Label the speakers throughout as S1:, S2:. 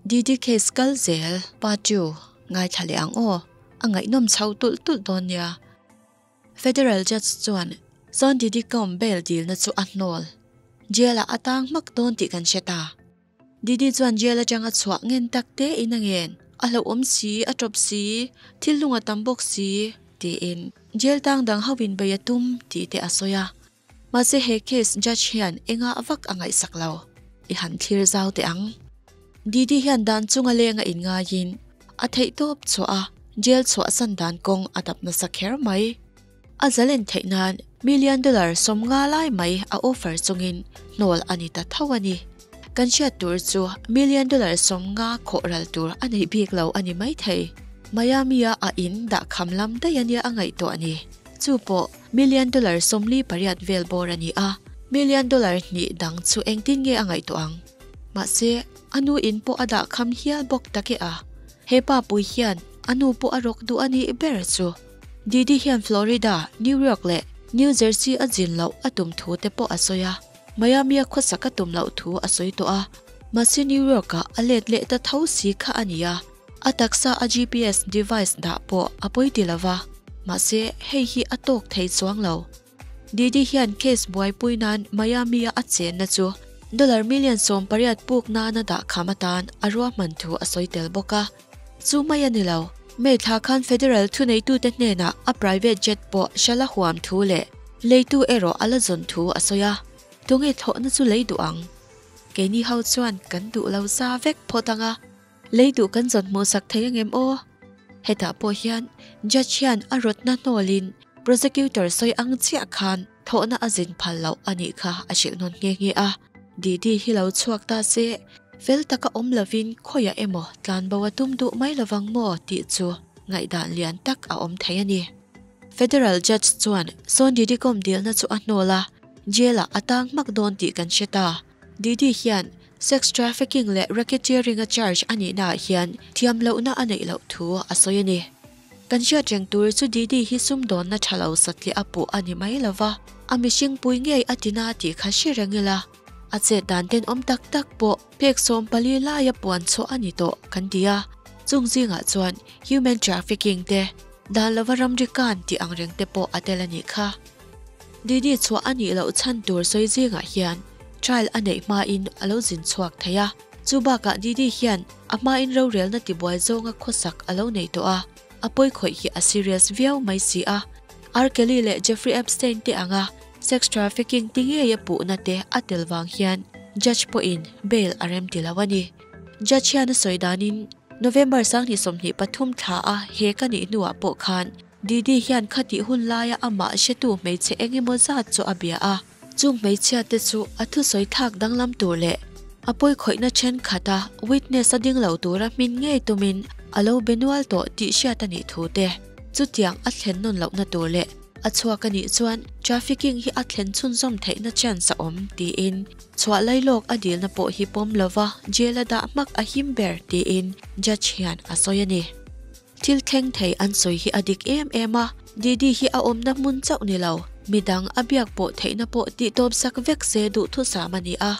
S1: Didi case kal zel part 2 ngaithla leh ang aw, a ngaihnawm chho tulh tulh dawn nia. Federal judge chuan Son Didi Combs bail dilna chu a hnawl. Jail ah a tang hmak dawn tih kan hre ta. Didi chuan jail atanga chhuah ngen tak te in a ngen, a hlauhawm si, a tawp si, thil lung a tam bawk si, tiin jail tang dang ho in bei a tum tih te a sawi a. Mahse he case judge hian engah vak a ngaihsak lo. I han thlir zau teh ang. Didi hian dan chunga leng a inngaiin a theihtawp chhuah a, jail chhuahsan dan kawng a dap nasa kher mai. A zalen theih nan million dollar 50 lai mai a offer chungin hnawl a ni ta tho a ni. Kan hriat tur chu million dollar 50 khawh ral tur a nei bik lo a ni mai thei. Miami-a a in dah kham lam daih a nia a ngaihtuah a ni. Chu pawh million dollar 48 vel bawr a ni a, million dollar hnih dang chu engtin nge a ngaihtuah ang? Mahse, a nu in pawh a dah kham hial bawk tak e a. He pa pui hian a nu pawh a rawk duh a nih ber chu. Didi hian Florida, New York leh New Jersey a zin loh a tum thu te pawh a sawi a, Miami-a khawsak a tum loh thu a sawi tawh a. Mahse New York-ah a let leh ta tho si kha a ni a, a taksa a GPS device dah pawh a pawi ti lo va, mahse hei hi a tawk thei chuang lo. Didi hian case buaipui nan Miami-a a chenna chu dollar million 18 puk nana dah kham atan a ruahman thu a sawi tel bawk a. Chu mai a ni lo, May thla khan federal thuneitute hnenah a private jet pawh hrala huam thu leh leitu erawh a la zawn thu a sawi a, tunge thlawhna chu lei duh ang? Keini ho chuan kan duh lo za vek phawt ang a, lei duh kan zawn hmuhsak thei angem aw? Hetah pawh hian judge hian a rawtna hnawlin prosecutor sawi ang chiah khan thlawhna a zin phal loh a nih kha a hrilh nawn nghe nghe a. Didi hi lo chhuak ta se, fel taka awm lovin khawiah emaw tlanbo a tum duh mai lovang maw tih chu ngaihdan lian tak a awm thei a ni. Federal Judge chuan Son Didi kawm dilna chu a hnawl a, jail-ah a tang hmak dawn tih kan hre ta. Didi hian sex trafficking leh racketeering-a charge a nihnaah hian thiam lohna a neih loh thu a sawi a ni. Kan hriat reng tur chu Didi hi sumdawnna tha lo satliah a puh a ni mai lo va, a mihring pui ngei a ti na tih kha hre reng ila, a chet dan tenawm tak tak pawh phek 14 laia puan chhuah a ni tawh kan ti a, chung zingah chuan human trafficking te, dan lova ramri kan tih ang reng te pawh a tel a nih kha. Didi chhuah a nih loh chhan tur sawi zingah hian trial a neih hmain a lo zin chhuak thei a. Chu bakah Didi hian a hmain rorelna tibuai zawnga khawsak a lo nei tawh a, a pawi khawih hi a serious viau mai si a. R. Kelly leh Jeffrey Epstein te anga sex trafficking ti ngeia puhna te a tel vang hian judge pawhin bail a rem ti lo a ni. Judge hian a sawi danin November 2023 thla a he ka nih hnuah pawh khan Didi hian khatih hun laia amah hretu hmeichhe engemaw zat chu a bia a. Chung hmeichhia te chu a thusawi thlak danglam tur leh a pawi khawihna thenkhat a witness a ding lo tura hmin ngei tumin a lo be nual tawh tih hriat a nih thu te. Chutiang a thlen nawn lohna tur leh a chhuak a nih chuan trafficking hi a thlen chhunzawm theihna chance a awm tiin chhuah lailawk a dilna pawh hi pawm lova jail a dah hmak a him ber tiin judge hian a sawi a ni. Thil thleng thei an sawi hi a dik em em a, Didi hi a awmna hmun chauh ni lo, midang a biak pawh theihna pawh tihtawp sak vek se duhthusam a ni a.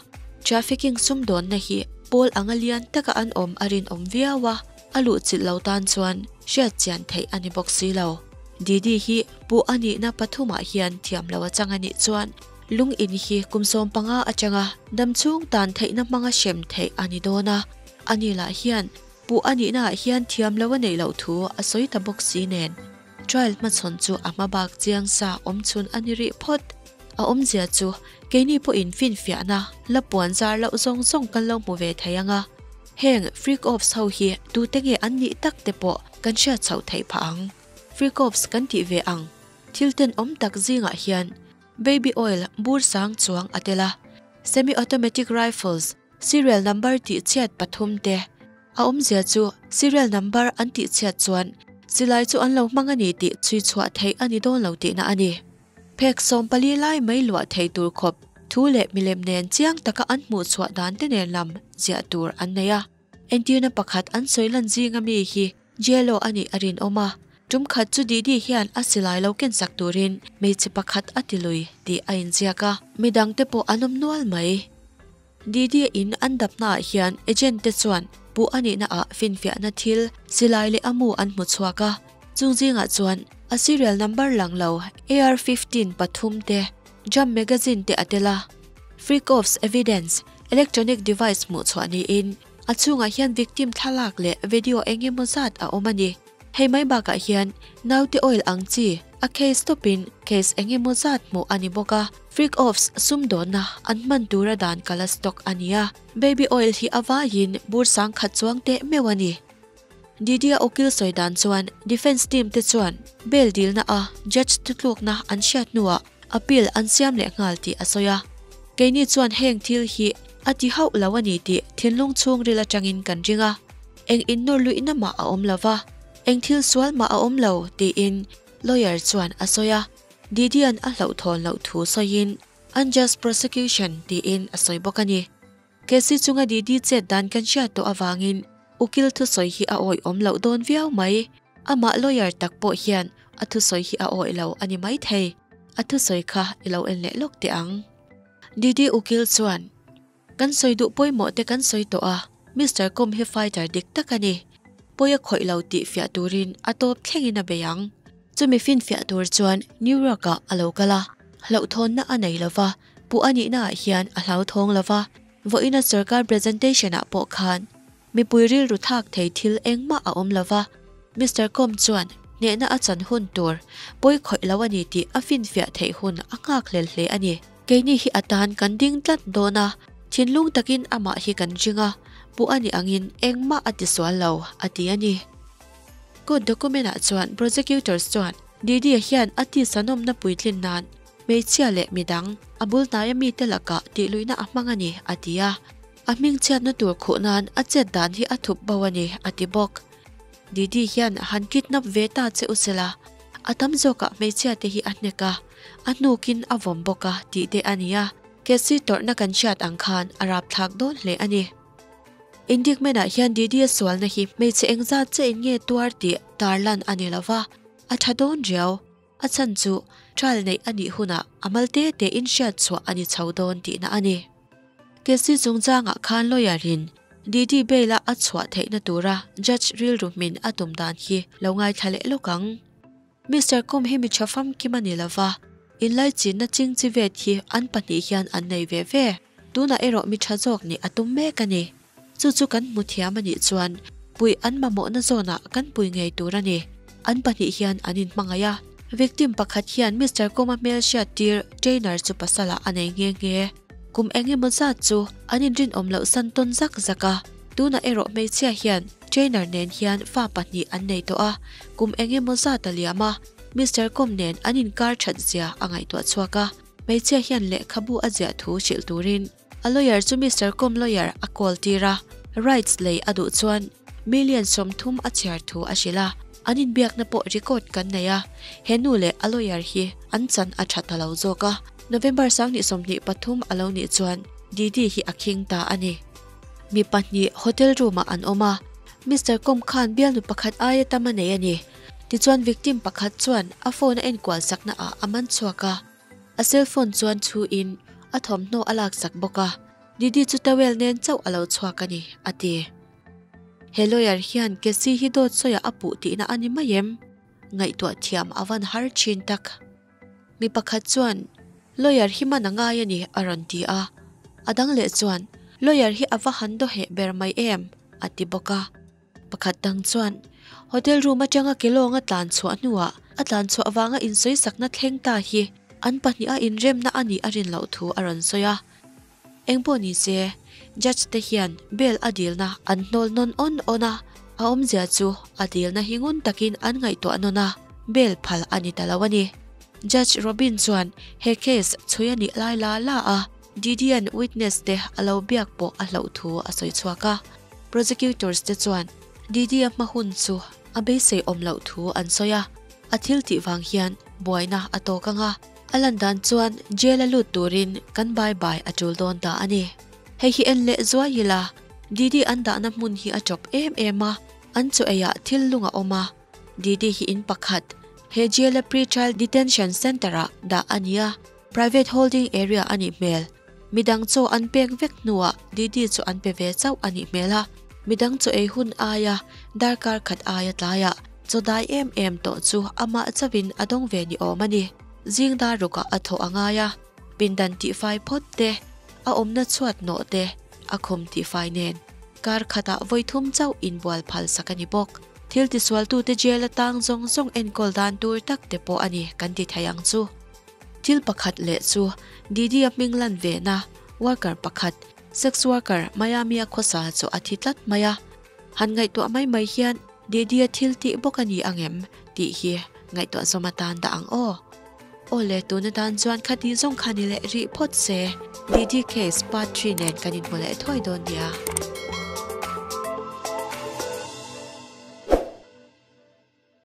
S1: Trafficking sumdawnna hi pawl anga lian taka an awm a rinawm viau a, a luhchilh lo tan chuan hriat chian theih a ni bawk si lo. Didi hi puh a nihna pathumah hian thiam lo a chang a nih chuan lung in hi kum 15 atanga damchhung tan theihna hmanga hrem theih a ni dawn a, ani lah hian Puh a nihnaah hian thiam lo a neih loh thu a sawi ta bawk si nen, trial hmachhawn chu a hma bak chiang sa awm chhun a ni rih phawt. A awmzia chu keini pawhin finfiahna la puan zar loh zawng zawng kan lo hmu ve thei ang a, heng freak offs ho hi tute nge an nih tak te pawh kan hriat chhoh theih phah ang. Freak offs kan tih ve ang thil tenawm tak zingah hian baby oil bur sang chuang a tel a, semi-automatic rifles, Serial number tih chhiat pathum te a awmzia chu serial number an tih chhiat chuan silai chu an lo hmang a ni tih chhui chhuah theih a ni dawn lo tihna a ni. Phek 14 lai mai luah thei tur khawp thu leh milem nen chiang taka an hmuh chhuah dan te nen lam ziah tur an nei a. Entirna pakhat an sawi lan zinga mi hi Jelo a nih a rinawm a, tum khat chu Didi hian a silai lo kensak turin hmeichhe pakhat a ti lui tih a inziak a, midang te pawh an awm nual mai. Didi in an dapnaah hian agent te chuan puh a nihnaah finfiahna thil silai leh a mu an hmu chhuak a, chung zingah chuan a serial number lang lo AR 15 pathum te, jump magazine te a tel a. Freak-offs evidence, electronic device hmuh chhuah niin a chhungah hian victim thlalak leh video eng emaw zat a awm a ni. Hei mai bakah hian naute oil ang chi a case tawpin case eng emaw zat hmuh a ni bawk a. Freak-offs sumdawnna an hman tura dan kala stock a ni a, baby oil hi a vaiin bur sang khat chuang teh meuh a ni. Didia ukil sawi dan chuan defence team te chuan bail dilna a judge thutlukna an hriat hnuah appeal an siam leh nghal tih a sawi a. Keini chuan heng thil hi a ti hauh lo a ni tih thinlung chhungril atangin kan ring a, eng innawr luihna mah a awm lo va, eng thil sual mah a awm lo tiin lawyer chuan a sawi a. Didian a hlauhthawn loh thu sawiin unjust prosecution tiin a sawi bawk a ni. Casey chunga Didi chet dan kan hriat tawh avangin ukil thusawi hi a awihawm loh dawn viau mai. Amah lawyer tak pawh hian a thusawi hi a awih lo a ni maithei. A thusawi kha i lo en leh lawk teh ang. Didi ukil chuan, Kan sawi duh pawimawh te kan sawi tawh a, Mister Kom hi fighter dik tak a ni. Pawi a khawih lo tih fiah turin a tawp thlengin a bei ang. Chumi finfiah tur chuan New York-ah a lo kal a, hlauhthawnna a nei lo va, puh a nihnaah hian a hlauthawng lo va, vawiina sorkar presentation-ah pawh khan mipui rilru thlak thei thil engmah a awm lo va, Mister Combs chuan hnehna a chan hun tur pawi khawih lo a ni tih a finfiah theih hun a nghakhlel hle a ni. Keini hi a tan kan ding tlat dawn a, thinlung takin amah hi kan ring a, puh a nih angin engmah a tisual lo, a ti a ni. Court document-ah chuan prosecutors chuan Didi-a hian a tisa nawmna puitlin nan hmeichhia leh midang a bul hnaia mite lakah tihluihna a hmang a ni, a ti a. A hmingchhiatna tur khuh nan a chet dan hi a thup bo a ni, a ti bawk. Didi hian han kidnap ve ta che u sela, a tam zawkah hmeichhia te hi a hnek a, a hnukin a vawm bawk a tih te a ni a. Cassie tawrhna kan hriat ang khan a rapthlak dawn hle a ni. Indictment-ah hian Didi-a sualna hi hmeichhe engzat che in nge tuar tih tarlan a ni lo va, a tha dawn riau. A chhan chu trial neih a nih hunah a mal te te in hriat chhuah a ni chho dawn tihna a ni. Cassie chungchangah khan lawyer-in Didi bail-a a chhuah theihna tura judge rilru hmin a tum dan hi lo ngaithla leh lawk ang. Mister Kum hi mi tha famkim a ni lo va, inlaichinna ching chi vet hi an pahnih hian an nei ve ve. Tunah erawh mi tha zawk nih a tum mek a ni. Chu chu kan hmu thiam a nih chuan puih an mamawhna zawnah kan pui ngei tur a ni. An pahnih hian an inhmangaih a. Victim pakhat hian Mister Kuma hmel hriat tir trainer chu pasalah a nei nghe nghe. Kum eng emaw zat chu an inrinawm loh san tawn zak zak a. Tunah erawh hmeichhia hian trainer nen hian fa pahnih an nei tawh a, kum eng emaw zat a liam a, Mister Kom nen an inkar that zia a ngaihtuah chhuak a, hmeichhia hian lehkhabu a ziah thu hrilh turin a lawyer chu Mister Kom lawyer a call tir a, rights lei a duh chuan million 30 a chhiar thu a hrilh a, an inbiakna pawh record kan nei a, he nu leh a lawyer hi an chan a tha ta lo zawk a, November 2023 a lo nih chuan Didi hi a khing ta a ni. Mi pahnih hotel room ah an awm a, Mister Kom khan bialnu pakhat aia tam a nei a ni. Tichuan victim pakhat chuan a phone a enkual sakna ah a man chhuak a, a cell phone chuan chhu in a thawmhnaw a lak sak bawk a, Didi chu towel nen chauh a lo chhuak a ni, a ti. He lawyer hian Cassie hi dawt sawiah a puh tihna a ni mai em? Ngaihtuah thiam a van har thin tak. Mi pakhat chuan, Lawyer hi man a ngai a ni, a rawn ti a. A dang leh chuan, Lawyer hi a va han daw heh ber mai em? a ti bawk a. Pakhat dang chuan, Hotel room atanga kelawng a tlan chhuah hnuah a tlan chhuah vanga insawisakna thleng ta hi an pahniha inremna a nih a rin loh thu a rawn sawi a. Engpawh ni se, judge te hian bail a dilna an hnawl nawn awn awn a, a awmzia chu a dilna hi ngun takin an ngaihtuah nawn a, bail phal a ni ta lo a ni. Judge Robin chuan he case chhui a nih lai la la a, Didian witness te a lo biak pawh a hlauh thu a sawi chhuak a, prosecutors te chuan Didi-a hma hun chu a beisei awm loh thu an sawi a, a thil tih vang hian buaina a tawk ang a. A lan dan chuan jail a lut turin kan bai bai a tul dawn ta a ni. Hei hi en leh zuai ila, Didi an dahna hmun hi a chawp em em a, an chaw eiah thil lung a awm a. Didi hi in pakhat, he jail a pre-trial detention centre ah dah a ni a, private holding area a nih hmel. Midang chaw an pek vek hnuah Didi chu an pe ve chauh a nih hmel a, midang chaw ei hun aia darkar khat aia tlaiah chaw dai em em tawh chu amah chauhin a dawng ve ni awm a ni. Zing dar rukah a thawh a ngai a, pindan tihfai phawt te, a awmna chhuat nawh te, a khum tihfai nen kar khatah vawi thum chauh inbual phal sak a ni bawk. Thil tisualtute jail atang zawng zawng enkawl dan tur tak te pawh a ni kan ti thei ang chu. Thil pakhat leh chu Didi-a hming lan ve na worker pakhat, sex worker Miami-a khawsa chu a thi tlat mai a. Han ngaihtuah mai mai hian Didi-a thil tih bawk a ni ang em tih hi ngaihtuah zawm atan dah ang aw. Aw le, tun atan chuan khati zawng kha ni leh rih phawt se, Didi case part 3 nen kan inhmu leh thuai dawn nia.